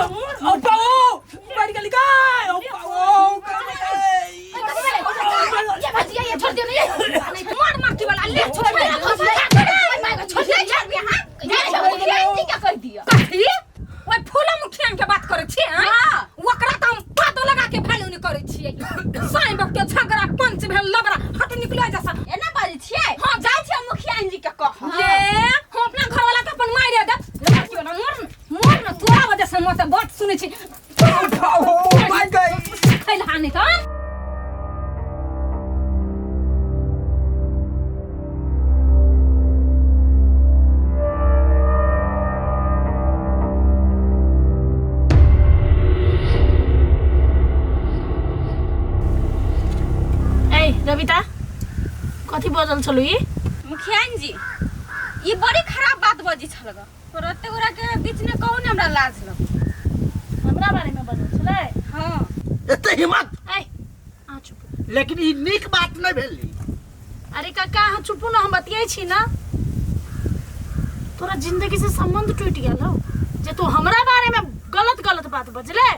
ओ पाओ मर गेली गाय ओ पाओ ये भजिया ये छोड़ दियो ने ये मार मार के वाला ले छोड़ दे छोड़ दे छोड़ दे हां ये क्या कर दिया कथी ओए फूला मुखिया के बात करै छी हां ओकरा त हम पातो लगा के वैल्यू नहीं करै छियै साईं बाप के झगड़ा पंच भेल लबड़ा हट निकलो जैसा एना बाजै छियै हां जाइ छियै मुखिया जी के कह ये हम अपना घर वाला के अपन मारि दे लड़की वाला मोर मोर न तोरा वजह से मत बात सुनै छी उठाओ माय गई खैल हानि त ए रविता कथी बजल छलू ई मुखिया जी ई बड़ी खराब बात बजी छल ग पर ओते गोरा के बीच में कहू ने हमरा लाज लग हमरा बारे में बजल छलै हां एते हिम्मत ए अहाँ चुप लेकिन ई नीक बात नहीं भेली अरे काका अहाँ चुपू ना हम बतियाई छी ना तोरा जिंदगी से संबंध टूट गेल हो जे तू हमरा बारे में गलत गलत बात बजले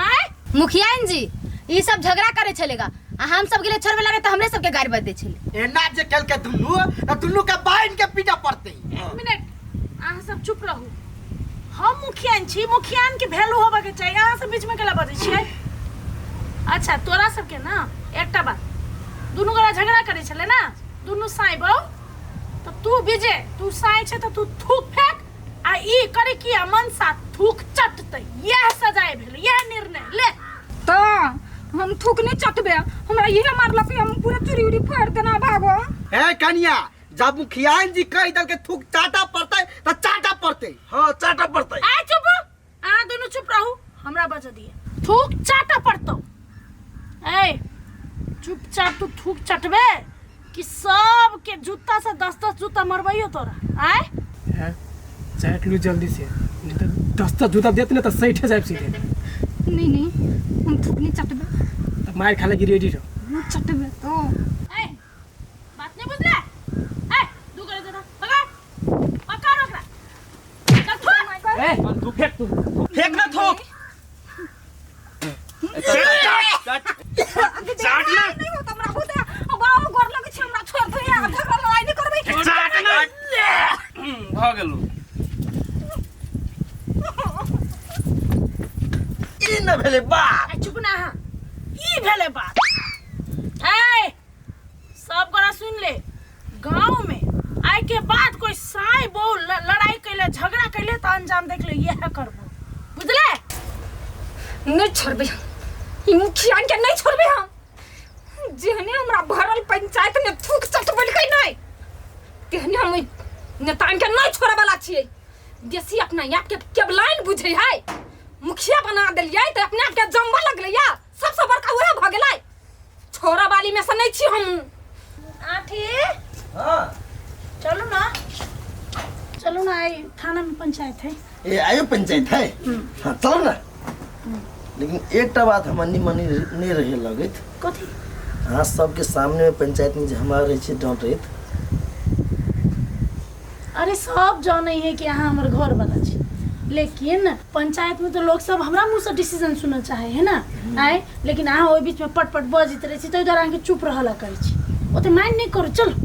आय मुखियान जी ई सब झगड़ा करे छलेगा आ हम सब गेले छोड़बे लागे त हमरे सबके गारि बज दे छले एना जे कल के दुनू त दुनू के बांध के पीटा पड़ते एक मिनट अहाँ सब चुप रहू हम मुखियान छी मुखियान के वैल्यू होबे के चाही अहाँ सब बीच में केला बजै छियै अच्छा तोरा सबके ना एकटा बात दुनू गोरा झगड़ा करै छलै ना दुनू साँय बौ तऽ तू विजय तू साँय छै तऽ तू थूक फेंक आ ई करे की आ मनसा थूक चटतै इएह सजाय भेल इएह निर्णय ले तऽ हम थूक नहीं चटबे हमरा इहे मारलक हम पूरा चूड़ी उड़ी फाड़ देना भागो ए कनिया जब मुखियान जी कह दल के थूक चाटा पड़ते त चाटा पड़ते हाँ चाटा पड़तै आ चुप अहाँ दुनू चुप रहू हमरा बजऽ दिअ थूक चाटऽ पड़तौ ए चुपचाप तू थूक चटबे कि सबके जूता से दस दस जूता मरबैयो तोरा आय हैं चाट लू जल्दी से नहीं तो दस दस जूता देत ना तो सैठे जाए सीधे नहीं नहीं हम थूक नहीं चटबे तो मार खा लगी रेडी रहो हम चटबे तो ए बात नहीं बुझले ए दू करे जरा पकड़ पकड़ ओकरा चल थूक ए तू फेंक तू फेंक ना थूक चाट ना नहीं होता हमरा होता बाबू गोर लगे छै हमरा छोड़ दे यार झगड़ा लड़ाई नहीं करबै चाट ना भऽ गेलौ ई न भेलै बात ए चुप ना अहाँ ई भेलै बात ए सब गोरा सुन ले गांव में आइ के बाद कोई साय बहु लड़ाई कैले झगड़ा कैले तो अंजाम देख ले यह करबो बुझले नहीं छोड़बे हम ई मुखियान के नहीं छोड़बे हम जेहने हमरा भरल पंचायत में थूक चटबलकै नहीं तेहने हम ओहि नेतान के नहीं छोड़े वाला छियै देसी अपना आप के केवलाइन बुझे है मुखिया बना देलियै तऽ अपने आप के जमबऽ लगलै या सबसँ बड़का उएह भऽ गेलै छोरा वाली में से नहीं छी हम आठी हाँ चलू ना चलू ना आई थाना में पंचायत है ए आयो पंचायत है हाँ चलो ना लेकिन एकटा बात हमरा निमन नहीं रहे लगैत कथी अहाँ सबके सामने में पंचायत में जे हमरा रहै छै डांटैत अरे सब जानै है कि अहाँ हमर घर वाला छी लेकिन पंचायत में तो लोग सब हमरा मुँह से डिसीजन सुनऽ चाहे है ना आय लेकिन अहाँ ओहि बीच में पट पट बजैत रहै छी ताहि दुआरे अहाँके चुप रहऽ ला कहै छी ओते माइन नहि करू चलू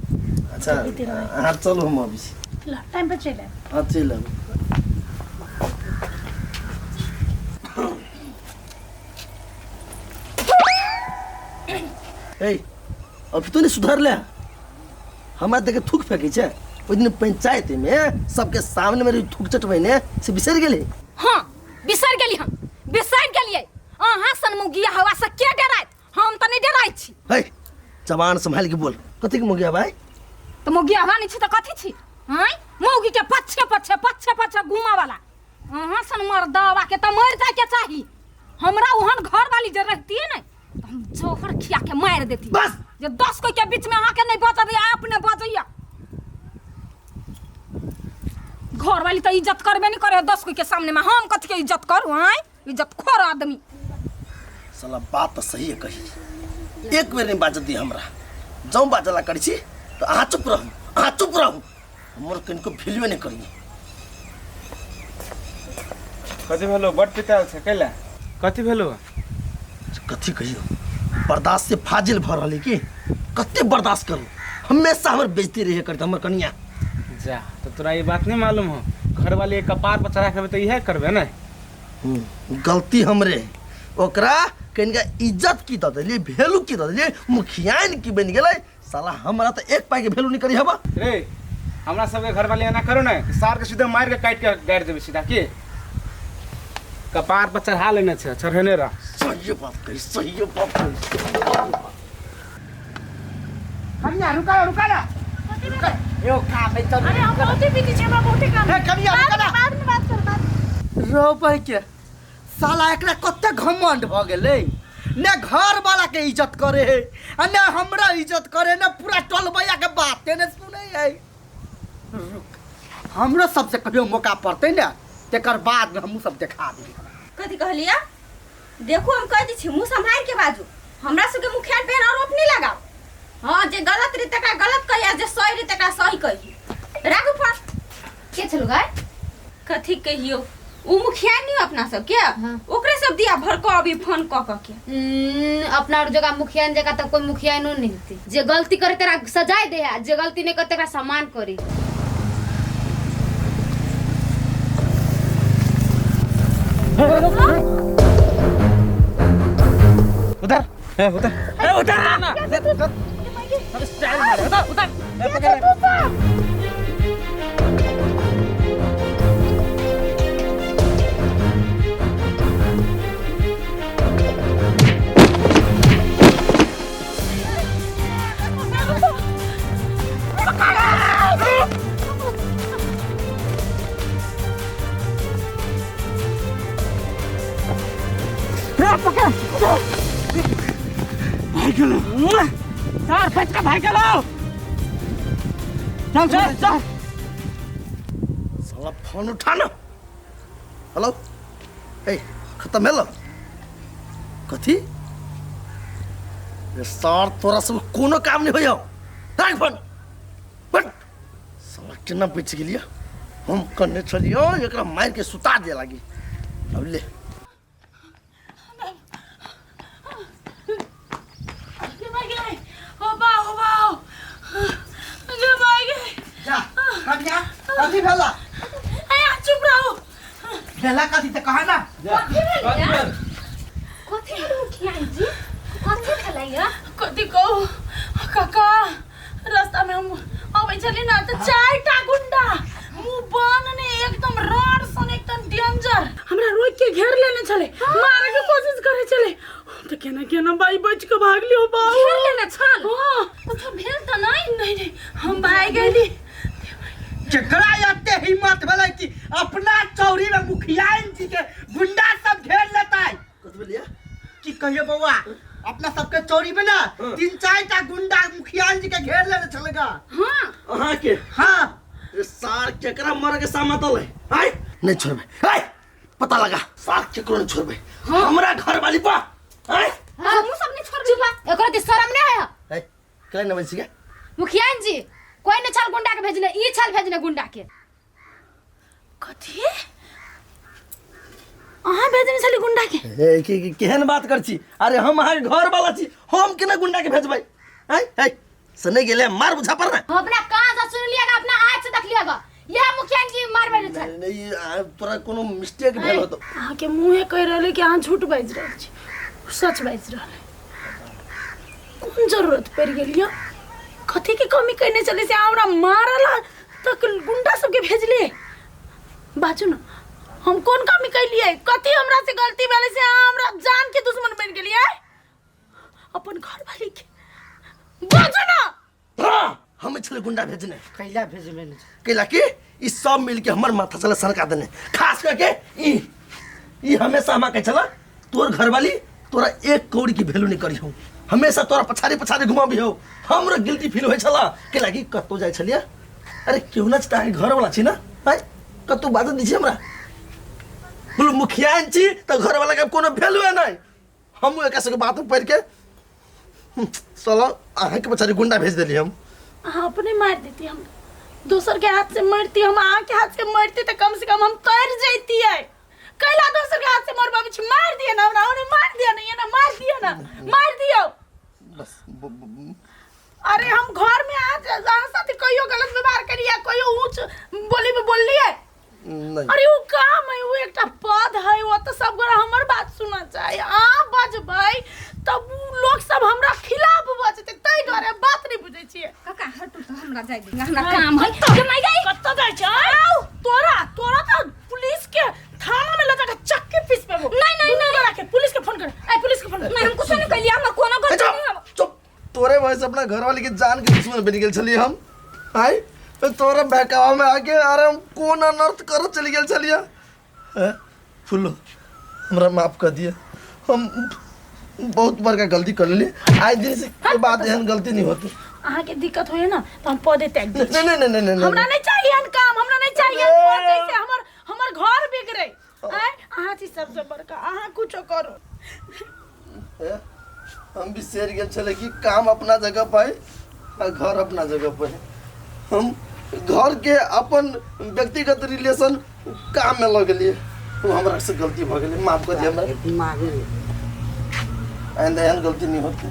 अच्छा बीते रहै। अहाँ चलू हम अबै छी ल टाइम पर चलि आयब हाँ चलि आबू ए अभी तो नहीं सुधर ले हमरा देखे थूक फेंकै छै ओहि दिन पंचायत में सबके सामने मेरे थूक चटबैने से बिसरि गेलै हाँ बिसरि गेली हम बिसरि गेलियै अहाँ सन मुगिया हवा से के डराइत हम तऽ नहि डराइत छी है जबान संभाल के बोल कथी के मुगिया भाई तऽ मुगिया हवा नहि छी तऽ कथी छी आँय मौगी के पच्छे पच्छे पच्छे पच्छे घुमा वाला अहाँ सन मर्दवा के तऽ मरि जाय के चाही हमरा ओहन घर वाली जे रहती ने तऽ हम जहर खिया के मारि देती बस जे 10 कोई के बीच में अहाँके नहीं बचत या अपने बचैया घर वाली तऽ इज्जत करबे नहीं करे 10 कोई के सामने में हम कथी के इज्जत करू आँय इज्जत खोर आदमी साला बात तऽ सही है कही एक बेर नहीं बाजत दी हमरा जौं बाजला करै छी तऽ अहाँ चुप रहू अहाँ चुप रहू हमर कनिको भेलुए नहीं करिए कथी भेलो बड पिताल छै कैला कथी भेलो कथी कहियो बर्दाश्त से फाजिल भऽ रहल है की कते बर्दाश्त करू हमेशा हमर बेइज्जती रहे करते हमर कनिया जा तो तोरा ये बात नहीं मालूम हो घर वाले कपार पर चढ़ा के तो इहे करबे ने गलती हमरे है। ओकरा कनिका इज्जत की दऽ देलियै वैल्यू की दऽ देलियै मुखियाइन की बनि गेलै साला हमरा तऽ एक पाइके वैल्यू नहि करी हबा रे हमरा सबके घर वाले एना करो ने सार के सीधा मार के काट के गाड़ि देबै सीधा की कपार पर चढ़ा लेने छै चढ़ेने रह सही बात कही सही बात कही कनिया रुका रुका ना यो काम है चल अरे हम बहुते बिजी छी हमरा बहुते काम ए, कनिया रुका ना बाद में बात कर बाद रोपै के साला एकरा कते घमंड भऽ गेलै ने घर वाला के इज्जत करे है आ ने हमरा इज्जत करे ने पूरा टोलबैया के बाते ने सुनै है रुक हमरो सबसे कहियो मौका पड़तै ने तेकर बाद में हमहूँ सब देखा देबै कथी कहलियै देखू हम कह दै छी मुँह सम्हारि के बाजू हमरा सबके मुखिया पे आरोप नहीं लगाओ हाँ जे गलत रही तकरा गलत कही आ जे सही रही तकरा सही कही राखू फोन के छलु गाय कथी कहियो उ मुखिया नहीं अपना सबके हाँ। ओकरे सब दिया भड़को अभी फोन क क के अपना और जगह मुखिया जगह तो कोई मुखिया नहीं होती जे गलती करे तेरा सजाए दे आ जे गलती नहीं करे तेरा सम्मान करे उधर ए उधर ए उधर ना उधर उधर सब स्टाइल मारे उधर उधर ए पकड़ सर बच के भाग गेलो चल चल चल साला फोन उठा ना हेलो ए खत्म भेलो कथी रे सर तोरा सब कोनो काम नहीं होइयो राख फोन बट साला केना बचि गेलियै हम कहने छलियौ एकरा मारि के सुता दे लागी अब ले हो बा हो बा गे माय गे जा कन्या कथी भेला ए चुप रहो भेला कथी तऽ कहा ना कथी भेल मुखिया जी कथी भेलै कथी कहू काका रास्ता में हम अबै छली ना तऽ चारिटा गुंडा मुंह बन ने एकदम रड सन एकदम डेंजर हमरा रोक के घेर लेने छले मारे के कोशिश करे छले हम तऽ केना केना बाई बच के भागली हो बाबू घेर लेने छल हाँ कुछो भेल तऽ नहि नहीं नहीं हम भाग गेली केकरा एते हिम्मत भेलै कि अपना चौरी में मुखियाइन जी के गुंडा सब घेर लेतै कथी भेलियै की कहियो बौआ अपना सबके चौरी में ना तीन चार टा गुंडा मुखियान जी के घेर लेने छलगा हाँ अहाँके हाँ रे सार केकरा मरे के सामा दल है आय नहीं छोड़बे आय पता लगा सार केकरो नहीं छोड़बे हमरा घर वाली पा आय हमहूँ सब नहीं छोड़बे चुप एकरा ते शर्म नहीं है ए केला नहीं बजै छियै मुखिया जी कोई ने छल गुंडा के भेजने ई छल भेजने गुंडा के कथी अहाँ भेजने छली गुंडा के ए के के- केहन बात कर छी अरे हम अहाँके घर वाला छी हम केना गुंडा के भेजबै आय ए से नहीं गेले मार बुझा पर ना हम अपना कान से सुन लिएगा अपना आँख से देख लिएगा यह मुखिया जी मारबे ने छल नहीं तोरा कोनो मिस्टेक भेल होतो अहाँके मुँहे कहि रहल कि अहाँ झूठ बाजि रहल छी सच बाजि रहल है कोन जरूरत पड़ि गेल यऽ कथीके कमी कयने छलै से अहाँ हमरा मारला तक गुंडा सबके भेजलियै बाजू ने हम कोन कमी कैलियै कथी हमरा से गलती भेलै से अहाँ हमरा जान के दुश्मन बनि गेलियै अपन घरवाली के बाजू ना हाँ हम छले गुंडा भेजने कैला भेजबे ने कैला कि ई सब मिल के हमर माथा चला सनका देने खास करके ई ई हमेशा हमरा कहै छला तोर घरवाली तोरा एक कौड़ी की वैल्यू नहीं करी हूँ हमेशा तोरा पछाड़ी पछाड़ी घुमाबी हो हमरो गिल्टी फील होइ छला कैला कि कतौ जाइ छलियै अरे केहू ना छै घर वाला छी ना आँय कतौ बाजत दै छी हमरा बोलू मुखियान छी तऽ घरवाला के कोनो वैल्यू नहीं हमहूँ एकरा सबके बात पढ़ि के साला अहाँके बेचारी गुंडा भेज देली हम अहाँ अपने मारि देती हम दोसर के हाथ से मरती हम अहाँ के हाथ से मरती तो कम से कम हम तर जैतियै कैला दोसर के हाथ से मरबाबै छी मार दिअ ना हमरा ओने मार दिअ ना एना मार दिअ ना मार दियौ बस ब- ब- अरे हम घर में आज अहाँ साथे कहियो गलत व्यवहार करिए कहियो ऊंच बोली में बोललिए नहीं अरे वो काम है वो एकटा पद है वो तो सब गोरा हमर बात सुनना चाही अहाँ बजबै तब उ लोग सब हमरा खिलाफ बजतै ताहि दुआरे बात नहि बुझै छियै काका हटू तो हमरा जाय दे हमरा काम है के माय गई कतऽ जाइ छै आउ तोरा तोरा तऽ पुलिस के थाना में ले जाके चक्की पीस पेबो नहीं, नहीं, दुनू गोरा के पुलिस के फोन कर ए पुलिस के फोन कर नहीं हम कुछ नहीं कैलिए हमरा कोनो ए, गलती चुप नहीं हम चुप तोरे वजह से अपना घर वाले के जान के दुश्मन बन गेल छलिए हम आय फिर तोरा बहकावा में आके अरे हम कोन अनर्थ कर चली गेल छलिए हैं? फुल्लो हमरा माफ कर दिए हम बहुत बड़का गलती कर लेली आज दिन से के बाद एहन गलती नहीं होती अहाँके दिक्कत होइए ना तऽ हम पदे त्याग दै नहीं नहीं नहीं नहीं नहीं हमरा नहीं चाहिए एहन काम हमरा नहीं चाहिए एहन पद जैसे हमर हमर घर बिगड़े आय अहाँ छी सबसे बड़का अहाँ कुछो करू हैं? हम भी शेर गेल छले कि काम अपना जगह पर है आ घर अपना जगह पर है हम घर के अपन व्यक्तिगत रिलेशन काम में लऽ गेलियै ओ हमरा से गलती भऽ गेलै माफ कर दिअ हमरा दिमाग आइंदा एहन गलती नहीं होती।